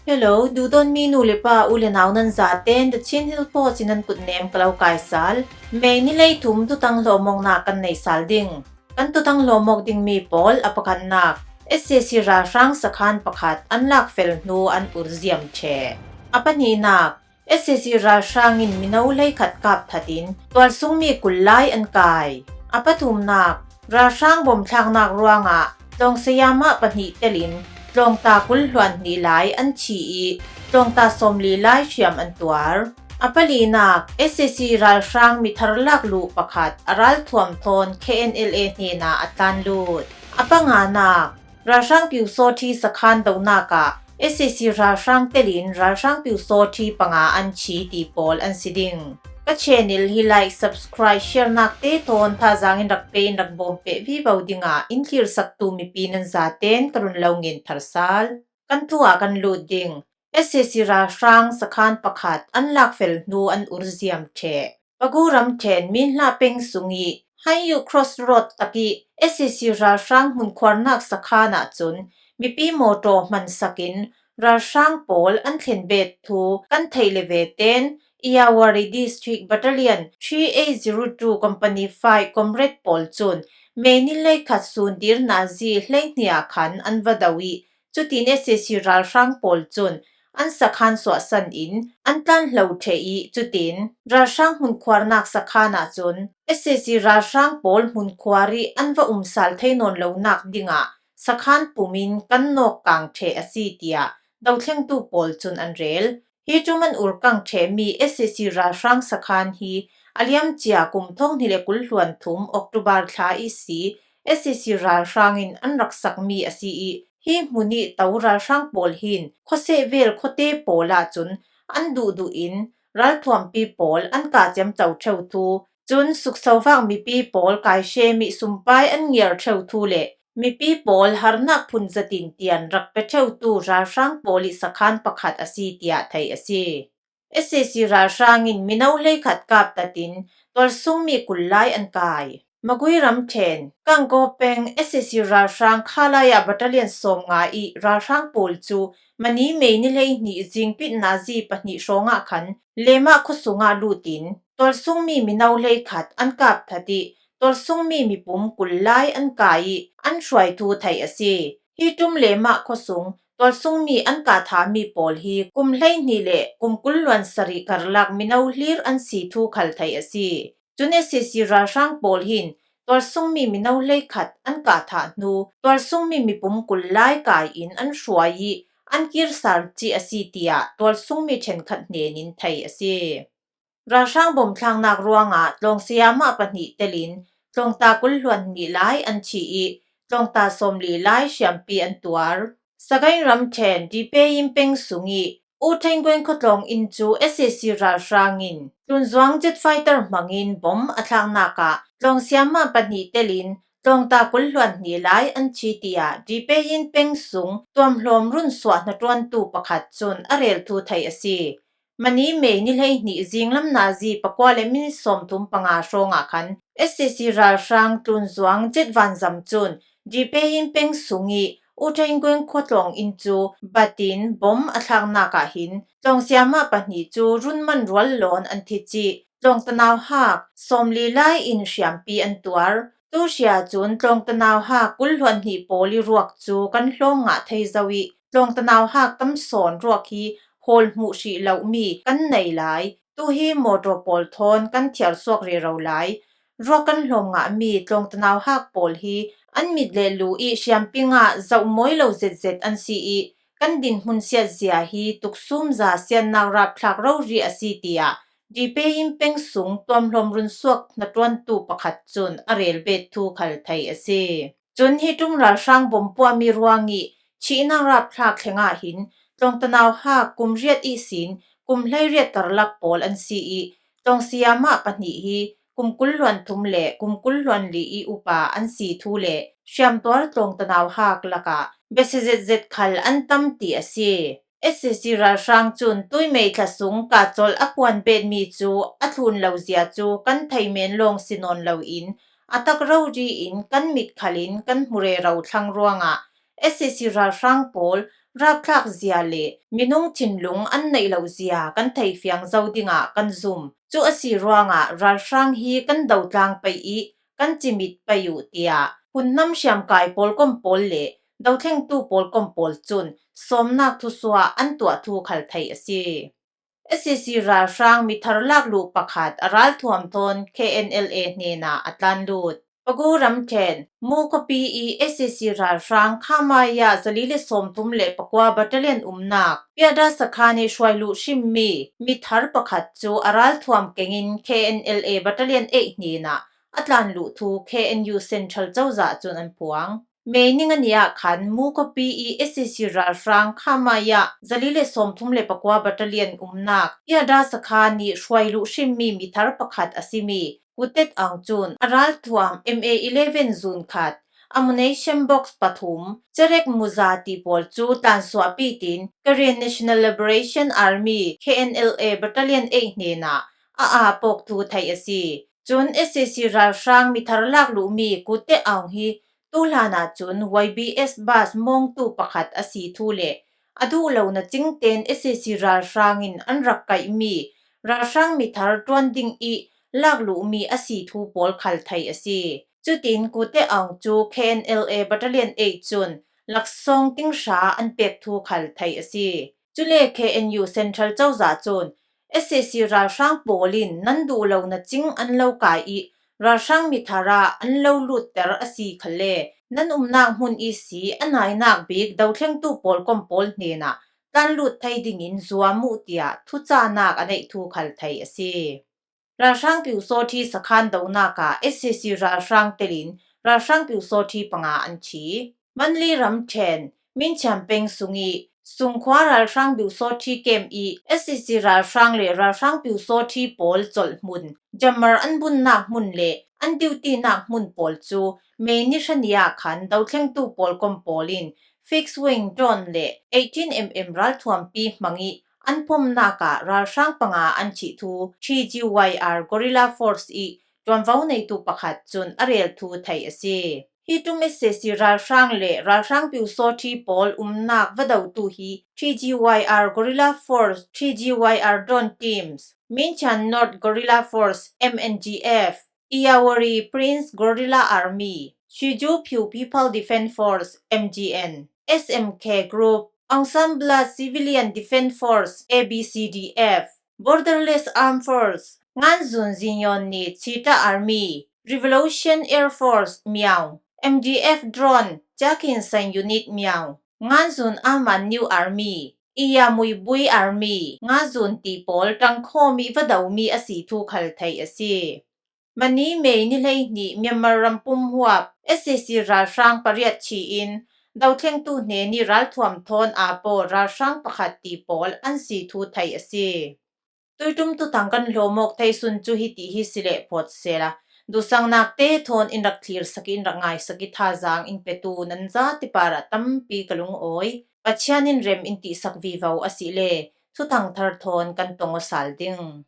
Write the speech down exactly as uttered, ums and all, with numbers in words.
Hello, dudawnmi nu le pa, u le nau nan zaten The Chin Hill Post in nan kutnem ka lo kaisal. May ni lei thum tutang hlawmawkna kan nei sal ding. Kan tutang hlawmawk dingmi pawl: a pakhatnak, S A C ralhrang sakhan pakhat an lakfel hnu an urziam ṭheh. A pahnihnak, S A C ralhrang in mino hleikhat kap thatin tualsungmi kul lai an kai. A pathumnak, ralhrang bom thlaknak ruangah tlawngsayama pahnih telin tlawngta kul hluan hnih lai an thi ih tlawngta sawmli lai hriam an tuar. A palinak, S A C ralhrang mi thar lak luh pakhat a ralthuam thawn K N L A hnenah a tlan lut. A panganak, ralhrang piusawṭhi sakhan dohnak ah S A C ralhrang telin ralhrang piusawṭhi panga an thi ti pawl an si ding. Ka channel hi like, subscribe, share nak te thawn thazang in rak pe in rak bawm peh vivo dingah in thlirsaktu mipi nan zaten ka run lo ngen thar sal. Kan thu ah kan lut ding. S A C ralhrang sakhan pakhat an lakfel hnu an urziam ṭheh. Pagu ramṭhen Minhla peng sung ih Haiyu Crossroad tak ih S A C ralhrang hmunkhuarnak sakhan ahcun mipi mawṭaw hmansakin ralhrang pawl an thlen bet thu kan theih le veten Irrawaddy District Battalion three eight zero two Company five comrade pawl cun May ni hleikhat sun dir nazi hleihnih ah khan an va do ih cutin S A C ralhrang pawl cun an sakhan suahsan in an tlan hlo ṭheh ih cutin ralhrang hmunkhuarnak sakhan ahcun S A C ralhrang pawl hmunkhuar ih an va um sal thei nawn lonak dingah sakhan pum in kan nawk kang ṭheh a si, tiah dothlengtu pawl cun an rel. Hi ṭum an urkang ṭhehmi S A C ralhrang sakhan hi a liamcia kum thawng hnih le kul hluan thum October thla ihsi S A C ralhrang in an rak sakmi a si ih hi hmun ih to ralhrang pawl hin khuaseh vel khuate pawl ahcun an duhduh in ralthuampi pawl an kah ciamco ṭheu thu, cun suksovak mipi pawl kaisem ih sumpai an ngiar ṭheu thu le mipi pawl harnak phun zatin tian rak pe ṭheutu ralhrang pawl ih sakhan pakhat a si, tiah theih a si. S A C ralhrang in mino hleikhat kap tatin tualsungmi kul lai an kai. Magui ramṭhen Kangkaw peng S A C ralhrang khalai ah battalion sawmnga ih ralhrang pawl cu mani May ni hleihnih zingpit nazi pahnih hrawngah khan Lemah khuasungah lutin tualsungmi mino hleikhat an kap that ih tualsungmi mipum kul lai an kai ih an hruai thu theih a si. Hi ṭum Lemah khuasung tualsungmi an kah thami pawl hi kum hleihnih le kum kul hluan sarih karlak mino hlir an si thu khal theih a si. Cun S A C ralhrang pawl hin tualsungmi mino hleikhat an kah thah hnu tualsungmi mipum kul lai kai in an hruai ih an kir sal cih a si, tiah tualsungmi ṭhenkhat hnen in theih a si. Ralhrang bom thlaknak ruangah tlawngsayama pahnih telin tlawngta kul hluan hnih lai an thi ih tlawngta sawmli lai hriampi an tuar. Sagaing ramṭhen Dipeyin peng sung ih U Thainguain khuatlawng inn cu S A C ralhrang in tlunzuang jet fighter hmangin bom a thlaknak ah tlawngsayama pahnih telin tlawngta kul hluan hnih lai an thi, tiah Dipeyin peng sung tuamhlawm runsuah hnaṭuantu pakhat cun a rel thu theih a si. Mani May ni hleihnih zinglam nazi pakua le minit sawmthum panga hrawngah khan S A C ralhrang tlunzuang jet vanzam cun Dipeyin peng sung ih U Thainguain khuatlawng inn cu batin bom a thlaknak ah hin tlawngsayama pahnih cu run man rual lawn an thi cih tlawngtanau hak sawmli lai in hriampi an tuar. Tu hria cun tlawngtanau hak kul hluan hnih pawl ih ruak cu kan hlawm ngah thei zo ih tlawngtanau hak tam sawn ruak hi hawl hmuh hrih lomi kan nei lai. Tu hi mawṭaw pawl thawn kan thiar suak rero lai. Ruak kan hlawm ngahmi tlawngtanau hak pawl hi an mit le lu ih hriampi ngah zoh mawi lo zetzet an si ih kan dinhmun siatzia hi tuksum za siannak rapthlak rori a si, tiah Dipeyin peng sung tuamhlawm runsuak hnaṭuantu pakhat cun a rel bet thu khal theih a si. Cun hi ṭum ralhrang bom puahmi ruang ih thihnak rapthlak thleng ah hin tlawngtanau hak kum riat ihsin kum hleiriat karlak pawl an si ih tlawngsayama pahnih hi kum kul hluan thum le kum kul hluan li ih upa an si thu le hriamtuar tlawngtanau hak lakah biasia zetzet khal an tam ti a si. S A C ralhrang cun tuimei thla sung kahcolh a kuan betmi cu a thlun lo zia cu kan thei men lawng si nawn loin a tak rori in kan mit khalin kan hmu rero thlang ruangah SAC ralhrang pawl rapthlak zia le minung thinlung an neih loh zia kan theifiang zo dingah kan zum. Cu a si ruangah ralhrang hi kan dotlang pei ih kan cimit pei uh, tiah hun hnam hriamkai pawlkom pawl le dothlengtu pawlkom pawl cun sawmnak thusuah an tuah thu khal theih a si. SAC ralhrang mithar lakluh pakhat a ralthuam thawn KNLA hnenah a tlanlut. Pagu ramṭhen Mu khuapi ih SAC ralhrang Khamaya zali le sawmthum le pakua battalion umnak Piada sakhan ih hruai luh hrimmi mithar pakhat cu a ralthuam kengin KNLA battalion eight hnenah a tlanluh thu KNU Central cozah cun an phuang. May ni nga ni ah khan Mu khuapi ih SAC ralhrang Khamaya zali le sawmthum le pakua battalion umnak Piada sakhan ih hruai luh hrimmi mithar pakhat a simi Kutet Aung cun a ralthuam MA eleven zun khat, ammunition box pathum, cerek muza ti pawl cu tlansuahpi tin Karen National Liberation Army, KNLA battalion eight hnenah a aa pawk thu theih a si. Cun SAC ralhrang mithar lakluhmi Kutet Aung hi tuhlan ahcun YBS bus mawngtu pakhat a si thu le a duh lo na cingten SAC ralhrang in an rak kaihmi ralhrang mithar ṭuan ding ih lakluhmi a si thu pawl khal theih a si. Cutin Kutet Aung cu KNLA battalion eight cun laksawng tinghra an pek thu khal theih a si. Cule KNU Central cozah cun SAC ralhrang pawl in nan duh lo na cing an lo kai ih ralhrang mithar ah an lo lutter a si khalle nan umnak hmun ihsi a nainak bik dothlengtu pawlkom pawl hnenah tlanlut thei dingin zuam uh, tiah thucahnak a neih thu khal theih a si. Ralhrang piusawṭhi sakhan donak ah SAC ralhrang telin ralhrang piusawṭhi panga an thi. Manli ramṭhen Minchiam peng sungih Sungkhua ralhrang piusawṭhi kem ih SAC ralhrang le ralhrang piusawṭhi pawl colh hmun, jammer an bunnak hmun le an dutynak hmun pawl cu May ni hra ni ah khan dothlengtu pawlkom pawl in fixed wing drone le eighteen mm ralthuampi hmang ih an phomnak ah ralhrang panga an thih thu TGYR Guerrilla Force ih ṭuanvo neitu pakhat cun a rel thu theih a si. Hi ṭum SAC ralhrang le ralhrang piusawṭhi pawl umnak va dotu hi TGYR Guerrilla Force, TGYR Drone Teams, Minchiam North Guerrilla Force, MNGF, Irrawaddy Prince Guerrilla Army, Shuijuophiu People Defense Force, MGN, SMK Group, Aung San Bala Civilian Defense Force, ABCDF, Borderless Armed Force, Nganzun Zinyon ni Cheetah Army, Revolution Air Force, Miaung, MDF Drone, Jakin San Unit, Miaung, Nganzun Aman New Army, Iyamui Bui Army, Ngazun ti pawl ṭangkhawm ih va domi a si thu khal theih a si. Mani May ni hleihnih Myanmar ram pum huap SAC ralhrang pariat thi in dothlengtu hnen ih ralthuam thawn aa paw ralhrang pakhat ti pawl an si thu theih a si. Tuiṭum tuthang kan hlawm awk thei sun cu hiti hi si leh phawt sehla, duhsaknak te thawn in rak thlirsak ih in rak ngaisak ih thazaang in petu nan zate parah tampi ka lungawi. Pathian in rem in tihsak vivo a si le thuthang thar thawn kan tong aw sal ding.